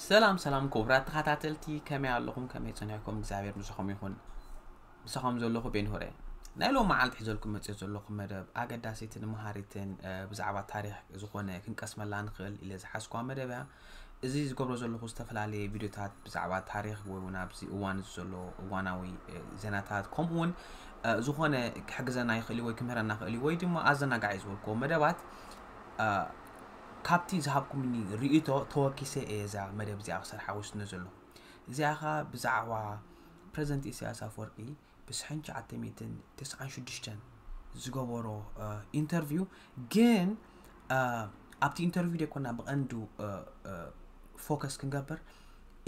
ሰላም ሰላም ክቡራት ተኸታተልቲ፣ ከመይ ኣለኹም? ከመይ ጸኒሕኩም? እግዚኣብሔር ምሳኹም ይኹን። ምሳኹም ዘለኹ ቤንሁር እየ። ናይ ሎም መዓልቲ ሒዘልኩም መጽእ ዘለኹ መደብ ኣገዳሲትን መሃሪትን ብዛዕባ ታሪኽ ዝኾነ ክንቀስመላ ንኽእል ኢለ ዝሓዝኳ መደብ እያ። እዚ ዝገብሮ ዘለኹ ዝተፈላለየ ቪድዮታት ብዛዕባ ታሪኽ ወይ እውን ኣብዚ እዋን ዘሎ እዋናዊ ዜናታት፣ ከምኡ እውን ዝኾነ ክሕግዘና ይኽእል ወይ ክምህረና ይኽእል ወይ ድማ ኣዘናጋዒ ዝበልክዎ መደባት ካብቲ ዝሃብኩምኒ ርእይቶ ተወኪሰ እየ እዛ መደብ እዚኣ ክሰርሓ ወስነ ዘለኹ። እዚኣ ኸኣ ብዛዕባ ፕረዚደንት ኢሳያስ ኣፈወርቂ ብሽሕን ትሽዓተ ሚእትን ተስዓን ሽዱሽተን ዝገበሮ ኢንተርቪው። ግን ኣብቲ ኢንተርቪው ደይኮና ብቐንዱ ፎከስ ክንገብር፣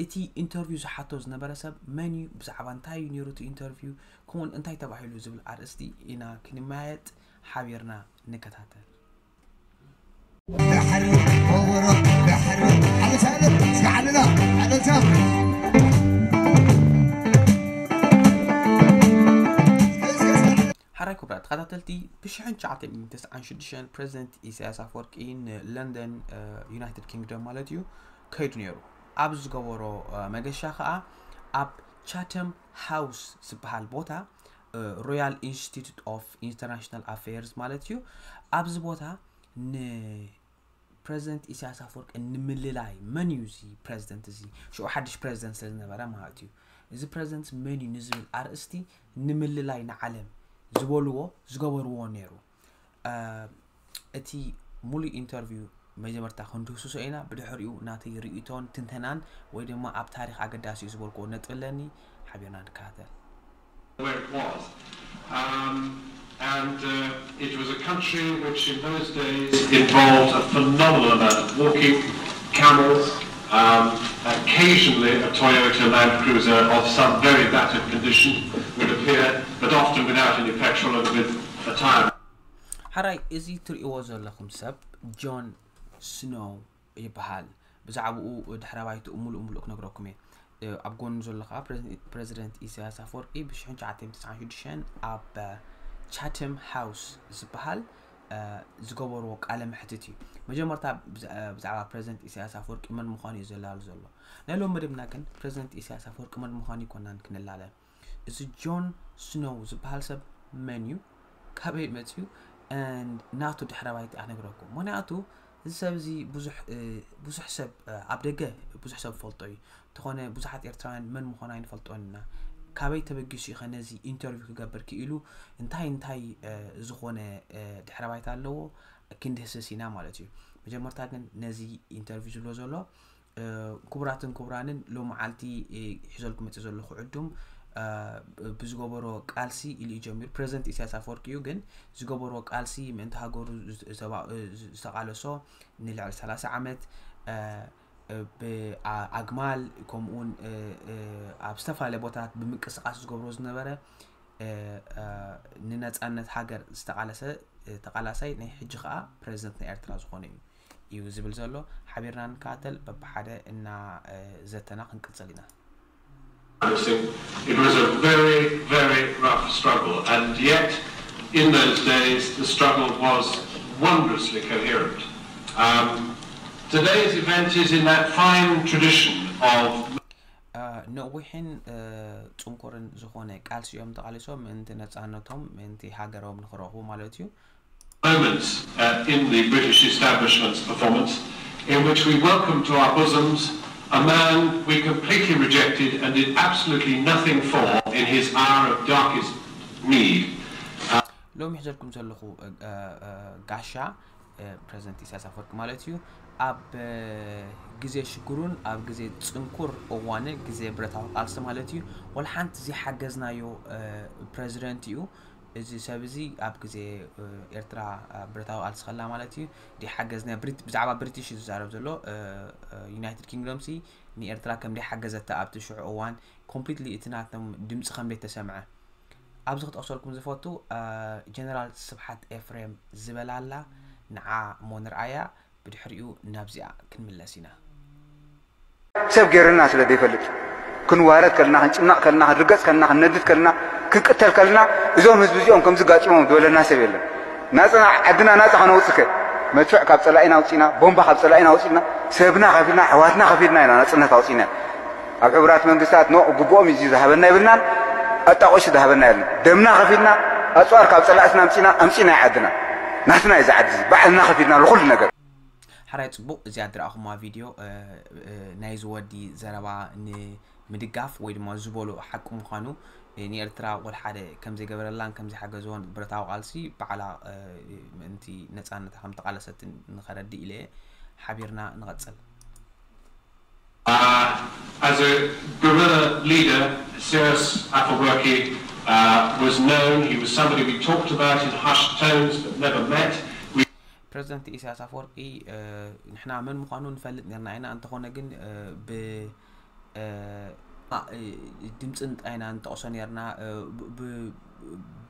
እቲ ኢንተርቪው ዝሓቶ ዝነበረ ሰብ መን እዩ፣ ብዛዕባ እንታይ እዩ ነይሩ እቲ ኢንተርቪው፣ ከምኡውን እንታይ ተባሂሉ ዝብል ኣርእስቲ ኢና ክንመያየጥ ሓቢርና ንከታተል። ሓራይ ክቡራት ተኸታተልቲ፣ ብሽሕን ትሽዓተ ሚእትን ተስዓን ሽዱሽተን ፕረዚደንት ኢሳያስ ኣፈወርቂ ንለንደን ዩናይትድ ኪንግደም ማለት እዩ ከይዱ ነይሩ። ኣብ ዝገበሮ መገሻ ከዓ ኣብ ቻተም ሃውስ ዝበሃል ቦታ፣ ሮያል ኢንስቲትዩት ኦፍ ኢንተርናሽናል ኣፌርስ ማለት እዩ። ኣብዚ ቦታ ንፕረዚደንት ኢሳያስ ኣፈወርቂ ንምልላይ፣ መን እዩ እዚ ፕረዚደንት እዚ? ሽዑ ሓድሽ ፕረዚደንት ስለ ዝነበረ ማለት እዩ። እዚ ፕረዚደንት መን እዩ ንዝብል ኣርእስቲ ንምልላይ ንዓለም ዝበልዎ ዝገበርዎ ነይሩ። እቲ ሙሉእ ኢንተርቪው መጀመርታ ክንድህስሶ ኢና። ብድሕሪኡ ናተይ ርእይቶን ትንተናን ወይ ድማ ኣብ ታሪኽ ኣገዳሲ እዩ ዝበልክዎ ነጥቢ ኣለኒ፣ ሓቢርና ንከታተል። Where it was. Um, and uh, it was a country which in those days involved a phenomenal amount of walking, camels, um, occasionally a Toyota Land Cruiser of some very battered condition would appear, but often without any petrol and with a tyre. ሓራይ፣ እዚ ትርእይዎ ዘለኹም ሰብ ጆን ስኖው ይበሃል። ብዛዕባኡ ድሕረ ባይትኡ ሙሉእ ሙሉእ ክነግረኩም እየ። ኣብ ጎኑ ዘሎ ከዓ ፕረዚደንት ኢሳያስ ኣፈወርቂ ብሽሕን ትሽዓተ ሚእትን ተስዓን ሽዱሽተን ኣብ ቻተም ሃውስ ዝበሃል ዝገበርዎ ቃለ መሕትት እዩ። መጀመርታ ብዛዕባ ፕረዚደንት ኢሳያስ ኣፈወርቂ መን ምዃኑ እዩ ዘላሉ ዘሎ። ናይ ሎም መደብና ግን ፕረዚደንት ኢሳያስ ኣፈወርቂ መን ምዃኑ ይኮናን ክንላለ። እዚ ጆን ስኖው ዝበሃል ሰብ መን እዩ? ካበይ መፅዩ? And ናቱ ድሕረ ባይታ ክነግረኩም። ምክንያቱ እዚ ሰብ እዚ ብዙሕ ብዙሕ ሰብ ኣብ ደገ ብዙሕ ሰብ ፈልጦ እዩ። እንተኾነ ብዙሓት ኤርትራውያን መን ምዃኑ ኣይንፈልጦን ኢና። ካበይ ተበጊሱ እዩ ኸ ነዚ ኢንተርቪው ክገብር ክኢሉ? እንታይ እንታይ ዝኾነ ድሕረ ባይታ ኣለዎ? ክንድህስስ ኢና ማለት እዩ። መጀመርታ ግን ነዚ ኢንተርቪው ዝብሎ ዘሎ ክቡራትን ክቡራንን፣ ሎመዓልቲ ሒዘልኩም መፅእ ዘለኹ ዕዱም ብዝገበሮ ቃልሲ ኢሉ እዩ ጀሚሩ። ፕረዚደንት ኢሳያስ ኣፈወርቂ እዩ፣ ግን ዝገበሮ ቃልሲ ምእንቲ ሃገሩ ዝተቓለሶ ንልዕሊ ሰላሳ ዓመት ብኣግማል ከምኡውን ኣብ ዝተፈላለየ ቦታታት ብምንቅስቃስ ዝገብሮ ዝነበረ ንነፃነት ሃገር ዝተቓለሰ ተቓላሳይ ናይ ሕጂ ከዓ ፕረዚደንት ናይ ኤርትራ ዝኾነ እዩ እዩ ዝብል ዘሎ። ሓቢርና ንከታተል፣ በብሓደ እና ዘተና ክንቅፅል ኢና። It was a very, very rough struggle, and yet in those days the struggle was wondrously coherent. Um, today's event is in that fine tradition of ነዊሕን ፅንኩርን ዝኾነ ቃልሲ እዮም ተቓሊሶም፣ ምእንቲ ነፃነቶም፣ ምእንቲ ሃገሮም ንክረኽቡ ማለት እዩ። moments uh, in the British establishment's performance in which we welcome to our bosoms a man we completely rejected and did absolutely nothing for in his hour of darkest need. ሎሚ ሒዘልኩም ዘለኹ ጋሻ ፕረዚደንት ኢሳያስ ኣፈወርቂ ማለት እዩ። ኣብ ግዜ ሽግሩን ኣብ ግዜ ፅንኩር እዋን፣ ግዜ ብረታዊ ቃልሲ ማለት እዩ፣ ወላ ሓንቲ ዘይሓገዝናዮ ፕረዚደንት እዩ። እዚ ሰብ እዚ ኣብ ግዜ ኤርትራ ብረታዊ ቃልሲ ከላ ማለት እዩ፣ ዘይሓገዝና፣ ብዛዕባ ብሪቲሽ እዩ ዝዛረብ ዘሎ። ዩናይትድ ኪንግዶም ሲ ንኤርትራ ከም ዘይሓገዘታ ኣብቲ ሽዑ እዋን ኮምፕሊትሊ እቲ ናቶም ድምፂ ከም ዘይተሰምዐ ኣብዚ ክጠቕሰልኩም ዝፈቱ ጀነራል ስብሓት ኤፍሬም ዝበላላ ንዓ እሞ ንርኣያ፣ ብድሕሪኡ ናብዚኣ ክንምለስ ኢና። ሰብ ገይርና ስለ ዘይፈልጥ፣ ክንዋረድ ከለና፣ ክንጭነቕ ከለና፣ ክንርገጽ ከለና፣ ክንነድድ ከለና፣ ክንቅተል ከለና፣ እዞም ህዝቢ እዚኦም ከምዚ ጋጢሞም ዝበለና ሰብ የለን። ናጽና፣ ዓድና ናጻ ከነውጽእ ከ፣ መድፍዕ ካብ ጸላኢና ኣውጺእና፣ ቦምባ ካብ ጸላኢና ኣውጺእና፣ ሰብና ከፊልና፣ ኣሕዋትና ከፊልና ኢና ናጽነት ኣውጺና። ኣብ ሕቡራት መንግስታት ኖ ግቡኦም እዩ ዝሃበና ይብልናን ኣጣቆሽ ዝሃበና የለን። ደምና ከፊልና፣ ኣጽዋር ካብ ጸላእትና ኣምጺና ኣምጺና ይዓድና። ናትና እዩ ዝዓዲ፣ ባዕልና ከፊልና ንኹሉ ነገር። ሓራይ ጽቡቕ። እዚኣ ዝረኣኹማ ቪድዮ ናይዚ ወዲ ዘረባ ንምድጋፍ ወይ ድማ ዝበሎ ሓቂ ምዃኑ፣ ንኤርትራ ወላ ሓደ ከም ዘይገበረላን ከም ዘይሓገዝዎን ብረታዊ ቃልሲ ባዕላ ምእንቲ ነጻነታ ከም ተቓለሰትን ንኸረድእ ኢለ እየ። ሓቢርና ንቐጽል። Uh, as a guerrilla leader, Siris Afewerki uh, was known. He was somebody we talked about in hushed tones but never met. We ፕረዚደንት ኢሳያስ ኣፈወርቂ ንሕና መን ምዃኑ ንፈልጥ ነርና ኢና። እንተኾነ ግን ብ ድምፂ ንጣይና ንጠቕሶ ነርና።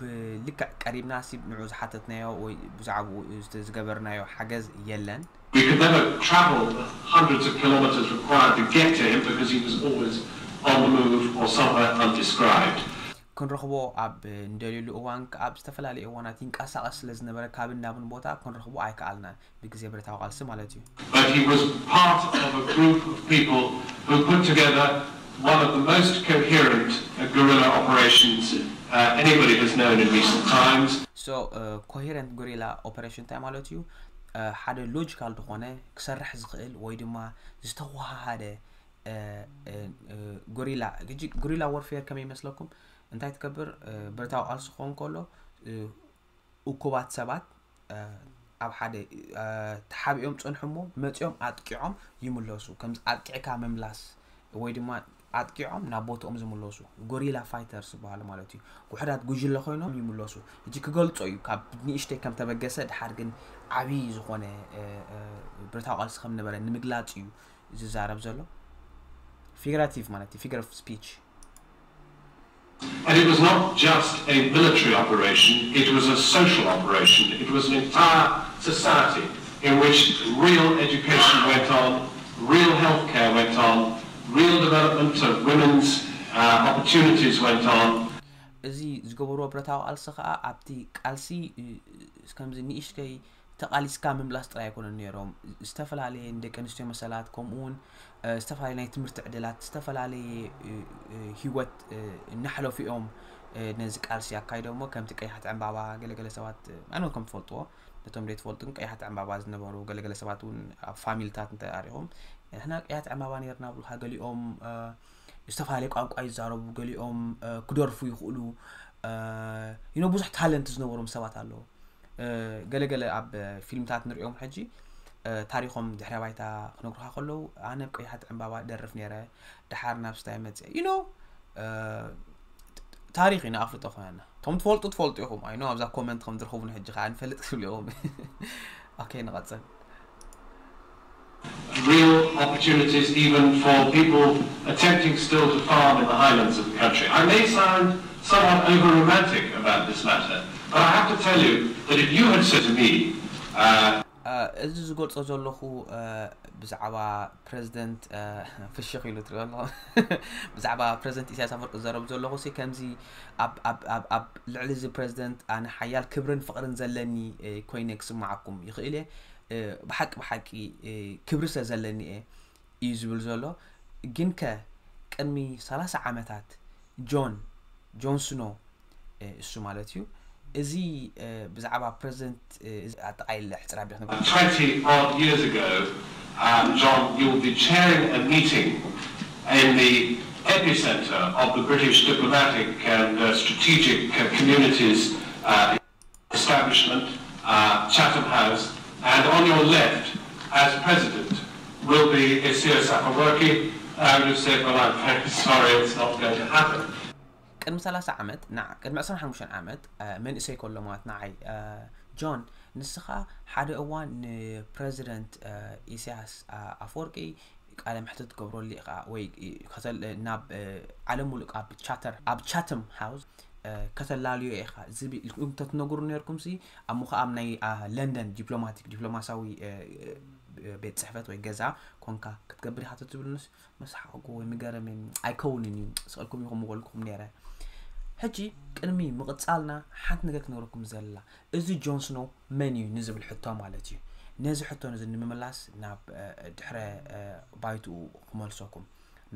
ብልክዕ ቀሪብና ሲ ንዑ ዝሓተትናዮ ወይ ብዛዕባኡ ዝገበርናዮ ሓገዝ የለን። We could never travel the hundreds of kilometres required to get to him because he was always on the move or somewhere undescribed. ክንረኽቦ ኣብ እንደልየሉ እዋን ኣብ ዝተፈላለዩ እዋናት ይንቀሳቐስ ስለ ዝነበረ ካብን ናብን ቦታ ክንረኽቦ ኣይከኣልናን፣ ብግዜ ብረታዊ ቃልሲ ማለት እዩ። But he was part of a group of people who put together one of the most coherent uh, guerrilla operations uh, anybody has known in recent times. So coherent guerrilla operation እንታይ ማለት እዩ? ሓደ ሎጂካል ዝኾነ ክሰርሕ ዝኽእል ወይ ድማ ዝተወሃሃደ ጎሪላ። ጉሪላ ወርፌር ከመይ ይመስለኩም? እንታይ ትገብር? ብረታዊ ቃልሲ ክኸውን ከሎ እኩባት ሰባት ኣብ ሓደ ተሓቢኦም ጸንሑ እሞ መጺኦም ኣጥቂዖም ይምለሱ። ከምዚ ኣጥቂዕካ ምምላስ ወይ ድማ ኣጥቂዖም ናብ ቦትኦም ዝምለሱ ጎሪላ ፋይተርስ ዝበሃሉ ማለት እዩ። ውሕዳት ጉጅለ ኮይኖም ይምለሱ። ሕጂ ክገልጾ እዩ ካብ ንእሽተይ ከም ተበገሰ ድሓር ግን ዓብዪ ዝኾነ ብረታዊ ቃልሲ ከም ነበረ ንምግላጽ እዩ ዝዛረብ ዘሎ። ፊግራቲቭ ማለት እዩ፣ ፊገር ኦፍ ስፒች። And it was not just a military operation, it was a social operation. It was an entire society in which real education went on, real healthcare went on, real development of women's uh, opportunities went on. እዚ ዝገበርዎ ብረታዊ ቃልሲ ከዓ ኣብቲ ቃልሲ ከምዚ ንእሽተይ ተቓሊስካ ምምላስ ጥራይ ኣይኮነን ነይሮም። ዝተፈላለየ ንደቂ ኣንስትዮ መሰላት፣ ከምኡ እውን ዝተፈላለየ ናይ ትምህርቲ ዕድላት፣ ዝተፈላለየ ህይወት እናሕለፉ እዮም ነዚ ቃልሲ ኣካይዶሞ። ከምቲ ቀያሕቲ ዕምባባ ገለገለ ሰባት ኣነ ከም ትፈልጥዎ፣ ነቶም ዘይትፈልጡ ግን ቀያሕቲ ዕምባባ ዝነበሩ ገለገለ ሰባት እውን ኣብ ፋሚልታት እንተኣሪኹም ንሕና ቀያሕቲ ዕምባባ ነርና ብሉካ። ገሊኦም ዝተፈላለየ ቋንቋ ይዛረቡ፣ ገሊኦም ክደርፉ ይኽእሉ። ይኖ ብዙሕ ታለንት ዝነበሮም ሰባት ኣለዉ። ገለገለ ኣብ ፊልምታት ንሪኦም ሕጂ ታሪኾም ድሕረ ባይታ ክነግሩኻ ከለዉ ኣነ ኣብ ቀያሕቲ ዕምባባ ደርፍ ነይረ፣ ድሓር ናብ ስታይ መፅአ ኢኖ። ታሪኽ ኢና ኣፍልጦ ኮይና እቶም ትፈልጡ ትፈልጡ ኢኹም። ኣይኖ ኣብዛ ኮመንት ከም ትረኽቡን ሕጂ ከዓ ንፈልጥ ክትብሉ ኢኹም። ኦኬ ንቐፅል። Real opportunities even for people attempting still to farm in the highlands of the country. I may sound somewhat over romantic about this matter, but I have to tell you that if you had said to me, uh, እዚ ዝገልጾ ዘለኹ ብዛዕባ ፕረዚደንት ፍሽኽ ኢሉ ትሪኦ ኣለኹ። ብዛዕባ ፕረዚደንት ኢሳያስ ኣፈወርቂ ዝዘረብ ዘለኹ ሲ ከምዚ ኣብ ልዕሊ እዚ ፕረዚደንት ኣነ ሓያል ክብርን ፍቕርን ዘለኒ ኮይነ ክስምዓኩም ይኽእል እየ። ብሓቂ ብሓቂ ክብሪ ስለ ዘለኒ እየ እዩ ዝብል ዘሎ። ግንከ ቅድሚ ሰላሳ ዓመታት ጆን ጆን ስኖ እሱ ማለት እዩ እዚ ብዛዕባ ፕረዚደንት ኣጠቓሊለ ሕፅር ኣቢለ ክነግረኩም። Twenty odd years ago, um, John, you'll be chairing a meeting in the epicenter of the British diplomatic and uh, strategic uh, community's uh, establishment, uh, Chatham House, and on your left, as president, will be Isaias Afewerki. I would have said, well, I'm very sorry, it's not going to happen. ቅድሚ ሰላሳ ዓመት ንዓ ቅድሚ ዕስራን ሓሙሽተን ዓመት መንእሰይ ከሎ ማለት ንዓይ ጆን ንስኻ ሓደ እዋን ንፕረዚደንት ኢሳያስ ኣፈወርቂ ቃለ መሕትት ትገብረሉ ኢኻ ወይ ናብ ዓለም ሙሉእ ኣብ ቻተር ኣብ ቻተም ሃውስ ከተላልዮ ኢኻ ዝብል እንተትነግሩ ነርኩም ሲ ኣሞ ከኣ ኣብ ናይ ለንደን ዲፕሎማቲክ ዲፕሎማሲያዊ ቤት ጽሕፈት ወይ ገዛ ኮንካ ክትገብር ኢኻ ተትብሉንስ መሳሓቕኩ ወይ ምገረመኒ ኣይከውንን እዩ ስቕልኩም ኢኹም ምበልኩም ነይረ። ሕጂ ቅድሚ ምቕጻልና ሓንቲ ነገር ክነግረኩም ዘላ እዚ ጆን ስኖው መን እዩ ንዝብል ሕቶ ማለት እዩ። ነዚ ሕቶ ነዚ ንምምላስ ናብ ድሕረ ባይትኡ ክመልሰኩም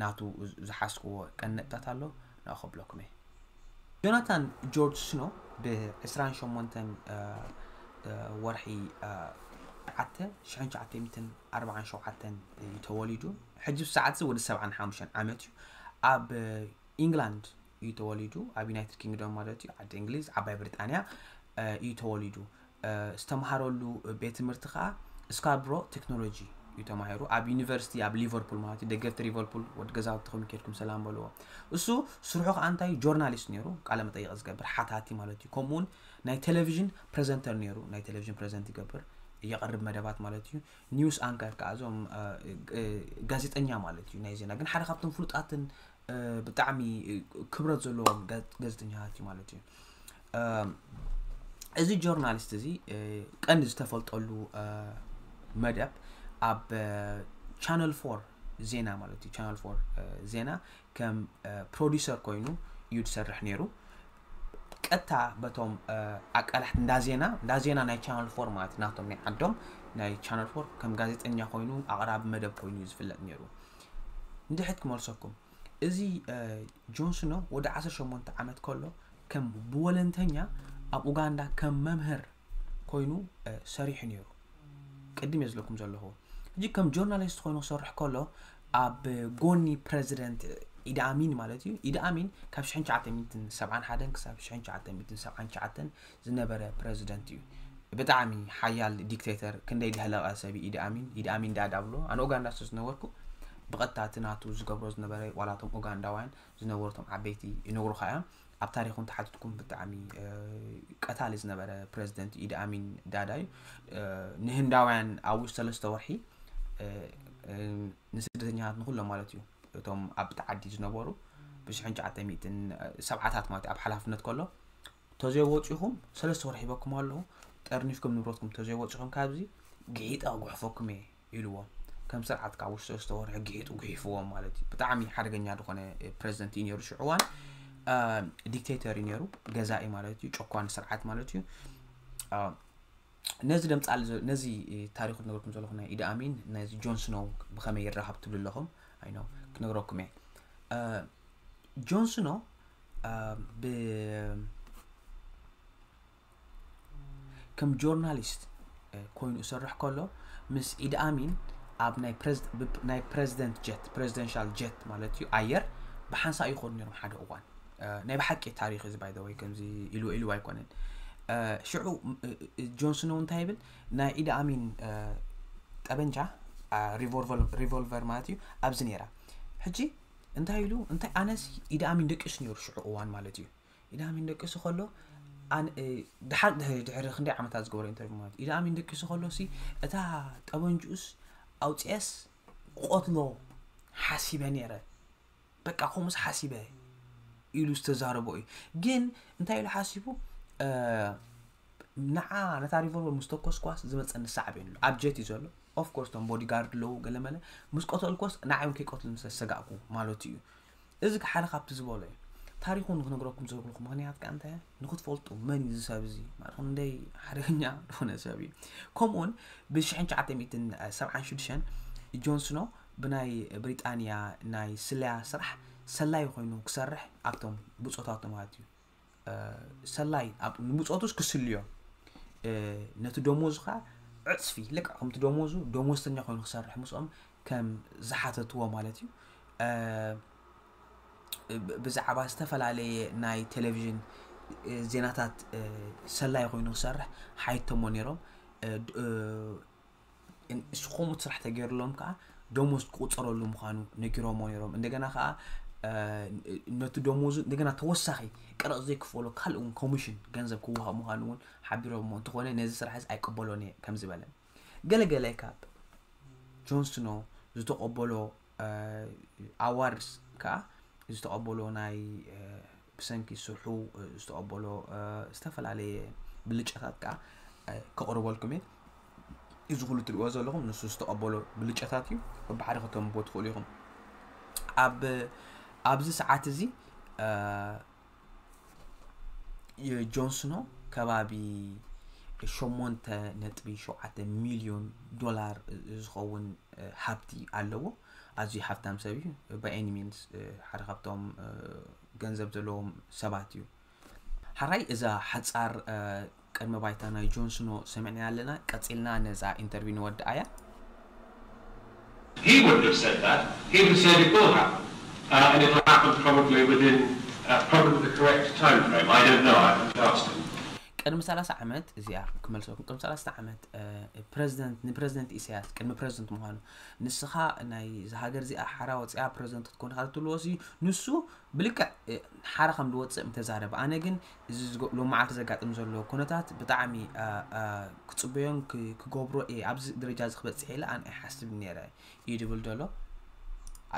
ናቱ ዝሓዝክዎ ቀነጥታት ኣሎ። ንኣኸብለኩም እየ። ጆናታን ጆርጅ ስኖ ብ28 ወርሒ ዓተ ሽሕን ትሽዓተ ሚእትን ኣርባዓን ሸውዓተን እዩ ተወሊዱ። ሕጂ ሰዓት ወዲ ሰብዓን ሓሙሽተን ዓመት እዩ። ኣብ ኢንግላንድ እዩ ተወሊዱ፣ ኣብ ዩናይትድ ኪንግዶም ማለት እዩ፣ ዓዲ እንግሊዝ፣ ዓባይ ብሪጣንያ እዩ ተወሊዱ። ዝተምሃረሉ ቤት ትምህርቲ ከዓ ስካርብሮ ቴክኖሎጂ እዩ ተማሂሩ፣ ኣብ ዩኒቨርሲቲ ኣብ ሊቨርፑል ማለት እዩ። ደገፍቲ ሊቨርፑል ወዲ ገዛውቲ ትኹም ከድኩም ሰላም በልዎ። እሱ ስርሑ ከዓ እንታይ ጆርናሊስት ነይሩ፣ ቃለ መጠይቅ ዝገብር ሓታቲ ማለት እዩ። ከምኡውን ናይ ቴሌቪዥን ፕሬዘንተር ነይሩ፣ ናይ ቴሌቪዥን ፕሬዘንት ይገብር፣ የቐርብ መደባት ማለት እዩ። ኒውስ ኣንከር ከዓ እዞም ጋዜጠኛ ማለት እዩ ናይ ዜና። ግን ሓደ ካብቶም ፍሉጣትን ብጣዕሚ ክብረት ዘለዎም ጋዜጠኛታት እዩ ማለት እዩ። እዚ ጆርናሊስት እዚ ቀንዲ ዝተፈልጠሉ መደብ ኣብ ቻነል ፎር ዜና ማለት እዩ። ቻነል ፎር ዜና ከም ፕሮዲሰር ኮይኑ እዩ ዝሰርሕ ነይሩ። ቀጥታ በቶም ኣቃላሕቲ እንዳ ዜና እንዳ ዜና ናይ ቻነል ፎር ማለት ናቶም ናይ ዓዶም ናይ ቻነል ፎር ከም ጋዜጠኛ ኮይኑ ኣቕራቢ መደብ ኮይኑ እዩ ዝፍለጥ ነይሩ። እንድሕት ክመልሰኩም፣ እዚ ጆን ስኖ ወዲ ዓሰርተ ሸሞንተ ዓመት ከሎ ከም ብወለንተኛ ኣብ ኡጋንዳ ከም መምህር ኮይኑ ሰሪሑ ነይሩ። ቅድም እየ ዝለኩም ዘለኹ። ሕጂ ከም ጆርናሊስት ኮይኑ ክሰርሕ ከሎ ኣብ ጎኒ ፕሬዚደንት ኢዲ ኣሚን ማለት እዩ። ኢዲ ኣሚን ካብ ሽሕን ትሽዓተ ሚእትን ሰብዓን ሓደን ክሳብ ሽሕን ትሽዓተ ሚእትን ሰብዓን ትሽዓተን ዝነበረ ፕሬዚደንት እዩ። ብጣዕሚ ሓያል ዲክቴተር፣ ክንደይ ዝህለቐ ሰብ እዩ ኢዲ ኣሚን። ኢዲ ኣሚን ዳዳ ብሎ ኣነ ኡጋንዳ ስለ ዝነበርኩ ብቐጥታ እቲ ናቱ ዝገብሮ ዝነበረ ዋላቶም ኡጋንዳውያን ዝነበሩ ቶም ዓበይቲ ይነግሩኻ እዮም። ኣብ ታሪኹ እንተሓቲትኩም ብጣዕሚ ቀታሊ ዝነበረ ፕሬዚደንት ኢዲ ኣሚን ዳዳ እዩ። ንህንዳውያን ኣብ ውሽጢ ሰለስተ ወርሒ ንስደተኛታት ንኩሎም ማለት እዩ እቶም ኣብ ተዓዲ ዝነበሩ ብሽሕን ትሽዓተ ሚእትን ሰብዓታት ማለት ኣብ ሓላፍነት ከሎ ተዘይወፂኹም ሰለስተ ወርሒ ሂበኩም ኣለኹ፣ ጠርኒፍኩም ንብረትኩም ተዘይወፂኹም ካብዚ ግሒጠ ክጉሕፈኩም እየ ኢልዎም። ከም ስርዓት ካብ ውሽጢ ሰለስተ ወርሒ ግሒጡ ጉሒፍዎም ማለት እዩ። ብጣዕሚ ሓደገኛ ዝኾነ ፕሬዚደንት እዩ ነይሩ ሽዑ እዋን። ዲክቴተር እዩ ነይሩ፣ ገዛኢ ማለት እዩ፣ ጨኳኒ ስርዓት ማለት እዩ። ነዚ ደምፃል ነዚ ታሪኹ ዝነገርኩም ዘለኹ ናይ ኢዲ ኣሚን ነዚ ጆን ስኖ ብኸመይ ይረኸብ ትብሉ ኣለኹም? ኣይኖ ክነግረኩም እየ። ጆን ስኖ ብ ከም ጆርናሊስት ኮይኑ እሰርሕ ከሎ ምስ ኢዲ ኣሚን ኣብ ናይ ፕሬዚደንት ጀት ፕሬዚደንሻል ጀት ማለት እዩ ኣየር ብሓንሳእ ይኾኑ ነይሮም ሓደ እዋን። ናይ ብሓቂ ታሪኽ እዚ ባይ ወይ ከምዚ ኢሉ ኢሉ ኣይኮነን። ሽዑ ጆን ስኖ እንታይ ይብል ናይ ኢዲ ኣሚን ጠበንጃ ሪቮልቨር ማለት እዩ ኣብዚ ነይራ። ሕጂ እንታይ ኢሉ እንታይ ኣነስ ኢዲ ኣሚን ደቂሱ ነይሩ ሽዑ እዋን ማለት እዩ። ኢዲ ኣሚን ደቂሱ ከሎ ድሓር ድሕሪ ክንደይ ዓመታት ዝገበሮ ኢንተርቪው ማለት ኢዲ ኣሚን ደቂሱ ከሎ ሲ እታ ጠበንጅኡስ ኣውፅኤስ ቆትሎ ሓሲበ ነይረ፣ በቃ ከምኡስ ሓሲበ ኢሉ ዝተዛረቦ እዩ። ግን እንታይ ኢሉ ሓሲቡ ንዓ ነታ ሪቮልቨር ምስ ተኮስኳስ ዝመፀኒ ሳዕቤን ኣሎ ኣብ ጀት እዩ ዘሎ። ኦፍኮርስ ቶም ቦዲጋርድ ኣለዉ ገለመለ ምስ ቆተልኮስ ንዓዮም ከይቆትልኒ ስለ ዝሰጋእኩ ማለቱ እዩ። እዚ ሓደ ካብቲ ዝበሎ እዩ። ታሪኹ ንክነግረኩም ዘብልኩ ምክንያት ከዓ እንታይ ንክትፈልጡ መን እዩ ዝሰብ እዚ ማለት ክንደይ ሓደገኛ ዝኾነ ሰብ እዩ። ከምኡውን ብ1976 ጆን ስኖ ብናይ ብሪጣንያ ናይ ስለያ ስራሕ ሰላይ ኮይኑ ክሰርሕ ኣብቶም ብፆታቱ ማለት እዩ ሰላይ ንብፆቱስ ክስልዮ ነቲ ደሞዙ ከዓ ዕፅፊ ልክዕ ከምቲ ደሞዙ ደሞዝተኛ ኮይኑ ክሰርሕ ምስኦም ከም ዝሓተትዎ ማለት እዩ። ብዛዕባ ዝተፈላለየ ናይ ቴሌቪዥን ዜናታት ሰላይ ኮይኑ ክሰርሕ ሓይተሞ ነይሮም። ንስኹም እቲ ስራሕ ተገይሩሎም ከዓ ደሞዝ ክቁፀረሉ ምዃኑ ነጊሮሞ ነይሮም። እንደገና ከዓ ነቲ ደሞዙ እንደገና ተወሳኺ ቀረፅ ዘይክፈሎ ካልእ እውን ኮሚሽን ገንዘብ ክወሃብ ምዃኑ እውን ሓቢሮሞ። እንተኾነ ነዚ ስራሕ እዚ ኣይቀበሎን እየ ከም ዝበለ ገለገለ ካብ ጆን ስኖ ዝተቐበሎ ኣዋርድስ ከዓ ዝተቐበሎ ናይ ብሰንኪ ስርሑ ዝተቐበሎ ዝተፈላለየ ብልጫታት ከዓ ከቕርበልኩም እየ። እዚ ኩሉ ትሪእዎ ዘለኹም ንሱ ዝተቐበሎ ብልጫታት እዩ። በብሓደ ከተንብቦ ትኽእሉ ኢኹም። ኣብ ኣብዚ ሰዓት እዚ ጆን ስኖ ከባቢ ሸሞንተ ነጥቢ ሸውዓተ ሚልዮን ዶላር ዝኸውን ሃብቲ ኣለዎ። ኣዝዩ ሃብታም ሰብ እዩ። By any means ሓደ ካብቶም ገንዘብ ዘለዎም ሰባት እዩ። ሓራይ እዛ ሓጻር ቅድሚ ባይታ ናይ ጆን ስኖ ሰሚዕና ኣለና። ቀጺልና ነዛ ኢንተርቪው ንወድኣያ። He wouldn't have said that. He would have said it will happen. Uh, and it'll happen probably within uh, probably the correct time frame. I don't know. I haven't asked him. ቅድሚ ሰላሳ ዓመት እዚኣ ክመልሰኩም። ቅድሚ ሰላሳ ዓመት ፕረዚደንት ንፕረዚደንት ኢሳያስ ቅድሚ ፕረዚደንት ምዃኑ ንስኻ ናይ ሃገር እዚኣ ሓራ ወፂኣ ፕረዚደንት ክትኮን ኢኻ ትብልዎ ሲ ንሱ ብልክዕ ሓራ ከም ዝወፅእ ምተዛረበ። ኣነ ግን እዚ ሎመዓልቲ ዘጋጥም ዘሎ ኩነታት ብጣዕሚ ክፅበዮን ክገብሮ እየ ኣብዚ ደረጃ እዚ ክበፅሕ ኢለ ኣነ ኣይሓስብን ነይረ እዩ ዝብል ዘሎ።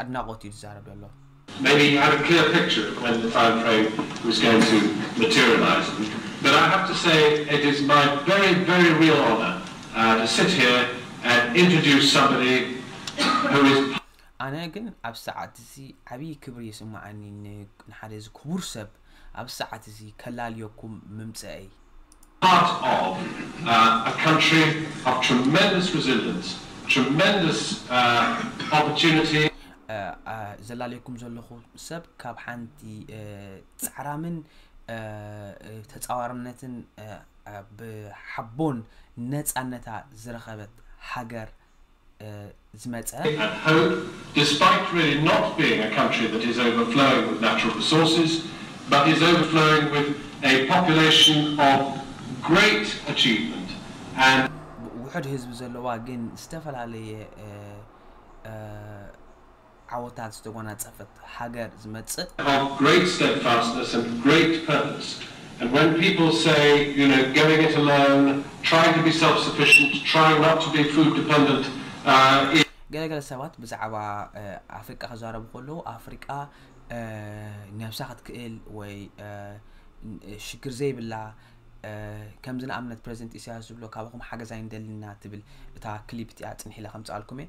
ኣድናቖት እዩ ዝዛረብ ዘሎ። Maybe he had a clear picture of when the time frame was going to materialize. But I have to say, it is my very, very real honor uh, to sit here and introduce somebody who is ኣነ ግን ኣብ ሰዓት እዚ ዓብዪ ክብሪ ይስምዓኒ ንሓደ እዚ ክቡር ሰብ ኣብ ሰዓት እዚ ከላልየኩም ምምፀአይ። part of uh, a country of tremendous resilience, tremendous uh, opportunity. ዘላለየኩም ዘለኹ ሰብ ካብ ሓንቲ ፃዕራምን ተፃዋርነትን ብሓቦን ነፃነታ ዝረኸበት ሃገር ዝመፀ And hope, despite really not being a country that is overflowing with natural resources, but is overflowing with a population of great achievement and ውሑድ ህዝቢ ዘለዋ ግን ዝተፈላለየ ዓወታት ዝተጎናፀፈት ሃገር ዝመፅእ of great steadfastness and great purpose. And when people say, you know, going it alone, trying to be self-sufficient, trying not to be food dependent, uh, is ገለገለ ሰባት ብዛዕባ ኣፍሪቃ ክዛረቡ ከለዉ ኣፍሪቃ ነብሳ ክትክእል ወይ ሽግር ዘይብላ ከምዚ ንኣብነት ፕረዚደንት ኢሳያስ ዝብሎ ካባኹም ሓገዝ ኣይንደልን ኢና ትብል እታ ክሊፕ እቲኣ ፅንሕ ኢለ ከምፅኣልኩም እየ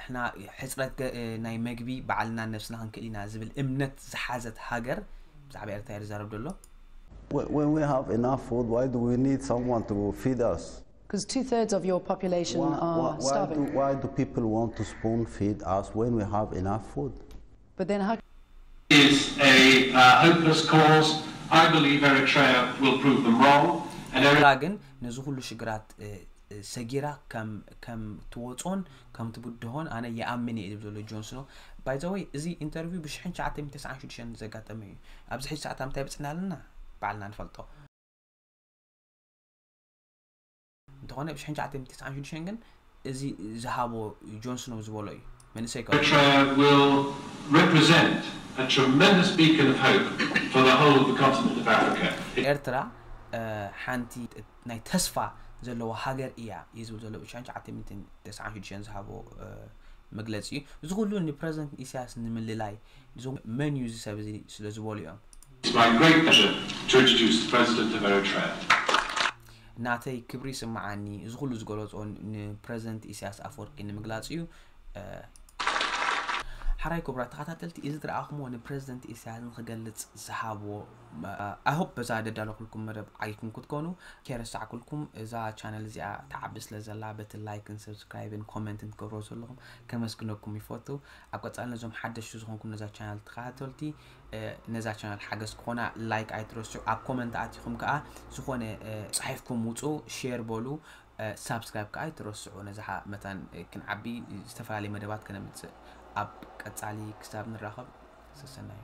ሕና ሕፅረት ናይ መግቢ ባዕልና ነብስና ክንክእል ኢና ዝብል እምነት ዝሓዘት ሃገር ብዛዕባ ኤርትራ እየ ዝዛረብ ዘሎ When we have enough food, why do we need someone to feed us? Because two thirds of your population Why, are why, why, do, starving. why do people want to spoon feed us when we have enough food? But then how is a uh, hopeless cause. I believe Eritrea will prove them wrong. And Eritrea ኤርትራ ግን ነዚ ኩሉ ሽግራት እ፣ እ፣ ሰጊራ ከም ከም ትወፅኦን ከም ትብድሆን ኣነ ይኣምን እየ ዝብል ዘሎ ጆን ስኖ። By the way እዚ ኢንተርቪው ብ ሽሕን ትሽዓተ ሚእትን ተስዓን ሽዱሽተን ዘጋጠመ እዩ። ኣብዚ ሕጂ ሰዓት ኣብ ምንታይ በፂሕና ኣለና ባዕልና ንፈልጦ። እንተኾነ ብ ሽሕን ትሽዓተ ሚእትን ተስዓን ሽዱሽተን ግን እዚ ዝሃቦ ጆን ስኖ ዝበሎ እዩ። መንእሰይ ከ Eritrea will represent a tremendous beacon of hope for the whole of the continent of Africa. ኤርትራ እ፣ ሓንቲ ናይ ተስፋ ዘለዋ ሃገር እያ እዩ ዝብል ዘሎ ብ ሽሕን ትሽዓተ ሚእትን ተስዓን ሽዱሽተን ዝሃቦ እ፣ መግለፂ እዩ። እዚ ኩሉ ንፕረዚደንት ኢሳያስ ንምልላይ እዞም መን እዩ እዚ ሰብ እዚ ስለ ዝበሉ እዮም። It's my great pleasure to introduce the President of Eritrea. ናተይ ክብሪ ይስምዓኒ እዚ ኩሉ ዝገለፆ ንፕረዚደንት ኢሳያስ ኣፈወርቂ ንምግላፅ እዩ። እ፣ ሓራይ ክቡራት ተኸታተልቲ እዚ ዝረኣኹምዎ ንፕረዚደንት ኢሳያስ ንክገልፅ ዝሃብዎ I hope በዛ ደዳለኹልኩም መደብ ዓጊብኩም ክትኮኑ ከይረሳዕኩልኩም እዛ ቻነል እዚኣ ትዓቢ ስለ ዘላ በቲ ላይክን ሰብስክራይብን ኮመንትን ትገብሮ ዘለኹም ከመስግነኩም ይፈቱ። ኣብ ቀፃሊ ነዞም ሓደሽቲ ዝኾንኩም ነዛ ቻነል ተኸታተልቲ እ፣ ነዛ ቻነል ሓገዝ ክኾና ላይክ ኣይትረስዑ። ኣብ ኮመንት ኣቲኹም ከዓ ዝኾነ እ፣ ፅሒፍኩም ውፁ ሼር በሉ። ሳብስክራይብ ከዓ ኣይትረስዑ። ነዚ መታን ክንዓቢ ዝተፈላለዩ መደባት ከነምፅእ ኣብ ቀፃሊ ክሳብ ንራኸብ ሰሰናዩ።